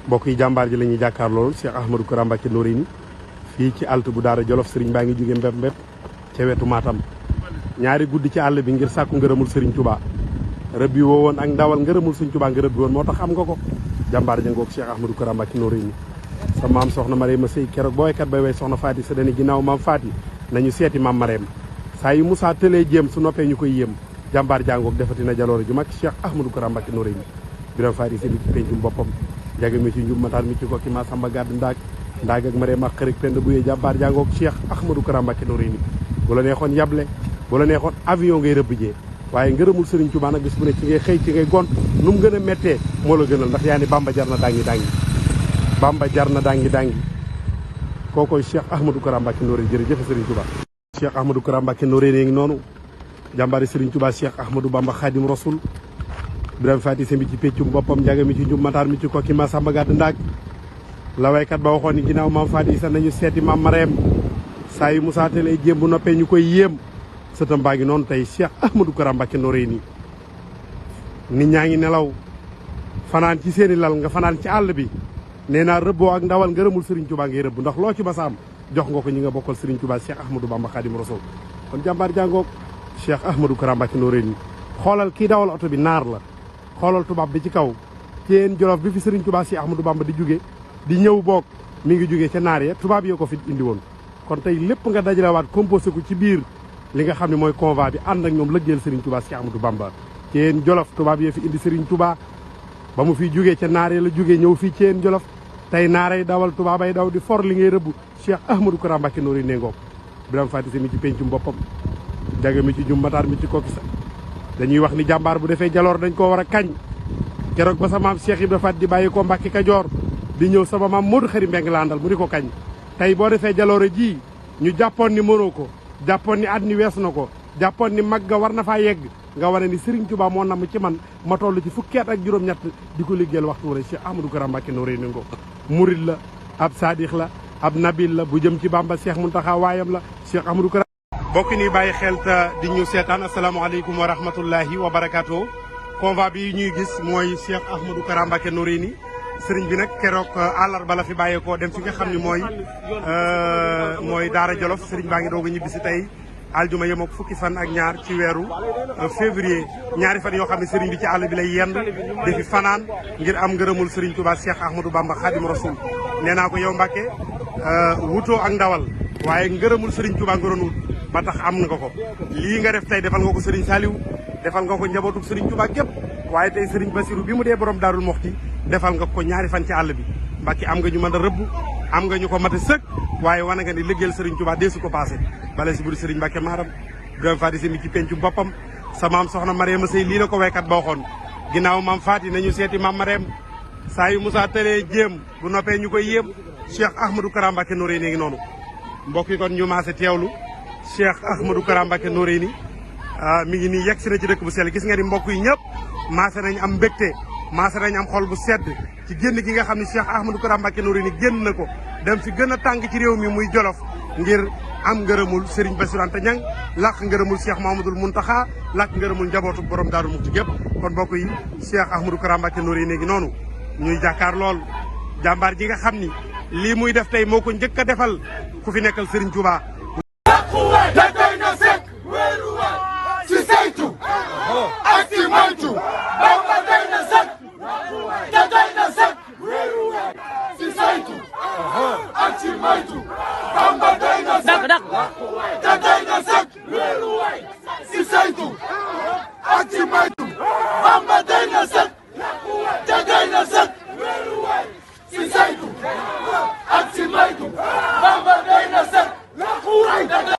mbokk yi jàmbaar ji la ñuy jàkkaar loolu Cheikh Ahmadou Kara Mbacké Noreyni fii ci alt bu Daara Jolof sëriñ baa ngi jóge mbépp mbépp ca wetu Matam ñaari guddi ci àll bi ngir sàkku ngërëmul sëriñ Touba rëbb yi woo woon ak ndawal ngërëmul sëriñ Touba nga rëbbi woon moo tax am nga ko jàmbaar ja ngoog Cheikh Ahmadou Kara Mbacké Noreyni sa maam soxna Marème Sey keroog booykat bay way soxna Faati sa dani ginnaaw maam Faati nañu seeti maam Marème saa yu Moussa tëlee jéem su noppee ñu koy yéem jàmbaar jàngoog defati na jaloore ju mag Cheikh Ahmadou Kara Mbacké Noreyni biram Faati seen ci pencum boppam jage mi ci njum mataar mi ci kokki ma samba gàdd ndaag ak Marème ak xarit pend bu yee jàmbaar jàngoog Cheikh Ahmadou Kara Mbacké Noreyni bu la neexoon yable bu la neexoon avion ngay rëbb jee waaye ngërëmul Serigne Touba nag bis bu ne ci ngay xëy ci ngay gont nu mu gën a méttee moo la gënal ndax yaa ni Bamba jar na dangi dangi Bamba jar na dangi dangi kookoy Cheikh Ahmadou Kara Mbacké Noreyni jërëjëf Serigne Touba Cheikh Ahmadou Kara Mbacké Noreyni ngi noonu jàmbaari Serigne Touba Cheikh Ahmadou Bamba Khadim Rasoul Birame Fati Sembi ci péccum boppam njaga mi ci njum mataar mi ci kokki ma samba gàdd ndaag la waykat ba waxoon ni ginnaaw maam Fati sa nañu seeti maam Marème saa yu Moussa Télé jéem bu noppee ñu koy yéem sëtam baa ngi noonu tey Cheikh Ahmadou Kara Mbacké Noreyni nit ñaa ngi nelaw fanaan ci seeni lal nga fanaan ci àll bi nee naa rëbboo ak ndawal ngërëmul Serigne Touba ngay rëbb ndax loo ci masaam jox nga ko ñi nga bokkal Serigne Touba Cheikh Ahmadou Bamba Khadim Rasoul kon jàmbaar jàngoog Cheikh Ahmadou Kara Mbacké Noreyni xoolal kii dawal oto bi naar la xoolal tubaab bi ci kaw ceen jolof bi fi Serigne Touba Cheikh Ahmadou Bamba di jóge di ñëw boog mi ngi jógee ca naar ya tubaab yoo ko fi indi woon kon tey lépp nga dajalewaat composé ko ci biir li nga xam ne mooy convoi bi ànd ak ñoom lëggeel Serigne Touba Cheikh Ahmadou Bamba ceen jolof tubaab yoo fi indi Serigne Touba ba mu fiy jógee ca naar ya la jógee ñëw fii ceen jolof tey naaray dawal tubaabay daw di for li ngay rëbb Cheikh Ahmadou Kara Mbacké Noreyni ngoog Birame Fati Sembi ci pencum boppam jage mi ci jum mataar mi ci kokki sa dañuy wax ni jàmbaar bu defee jaloor dañ koo war a kañ keroog ba sa maam Cheikh Ibra Fat di bàyyi ko Mbacké Kajoor di ñëw sama maam Modou Khari Mbeng la àndal mu di ko kañ tey boo defee jaloore ji ñu jàppoon ni mënoo ko jàppoon ni at ni weesu na ko jàppoon ni mag ga war na faa yegg nga wane ni Serigne Touba moo namm ci man ma toll ci fukki at ak juróom-ñett di ko liggéeyal waxtu wala Cheikh Ahmadou Kara Mbacké Noreyni ngo murid la ab sadix la ab nabil la bu jëm ci Bamba Cheikh Mountakha waayam la Cheikh Ahmadou Kara bokk ni bàyyi xel te di ñu seetaan asalaamaaleykum wa rahmatullahi wa barakaatu convoi bi ñuy gis mooy Cheikh Ahmadou Kara Mbacké Noreyni sëriñ bi nag keroog àllarba la fi bàyyeekoo dem fi nga xam ne mooy Daara Jolof sëriñ baa ngi doog a ñibbisi tey aljuma yem ak fukki fan ak ñaar ci weeru février ñaari fan yoo xam ne sëriñ bi ci àll bi lay yend defi fanaan ngir am ngërëmul sëriñ Touba Cheikh Ahmadou Bamba Khadim Rasoul nee naa ko yow Mbacké wutoo ak ndawal waaye ngërëmul sëriñ Touba nga doon wut ba tax am nga ko lii nga def tey defal nga ko sëriñ Saliou defal nga ko njabootu sëriñ Touba gépp waaye tey sëriñ Bassirou bi mu dee borom Daarul Moxti defal nga ko ñaari fan ci àll bi Mbacké am nga ñu mën a rëbb am nga ñu ko mat a sëkk waaye wane nga ni liggéeyal Serigne Touba dee su ko passé bale si buri Serigne Mbacké maaram Birame Fati Sembi ci pencu boppam sa maam soxna Marème Sey lii la ko waykat ba waxoon ginnaaw maam Fati nañu seeti maam Marème saa yu Moussa tëlee jéem bu noppee ñu koy yéem Cheikh Ahmadou Kara Mbacké Noreyni ngi noonu mbokk yi kon ñu maase teewlu Cheikh Ahmadou Kara Mbacké Noreyni mi ngi nii yegg si na ci dëkk bu sell gis nga ni mbokk yi ñëpp maase nañ am mbégte maase nañ am xol bu sedd ci génn gi nga xam ne Cheikh Ahmadou Kara Mbacké Noreyni génn na ko dem fi gën a tàng ci réew mi muy Jolof ngir am ngërëmul Serigne Bassirou Anta Niang làq ngërëmul Cheikh Mamadou Mountakha làq ngërëmul njabootu borom Daaru Muxti gépp kon mbokk yi Cheikh Ahmadou Kara Mbacké Noreyni ngi noonu ñuy jàkkaar lool jàmbaar ji nga xam ni lii muy def tey moo ko njëkk a defal ku fi nekkal Serigne Touba Bamba doy na sëkk te doy na sëkk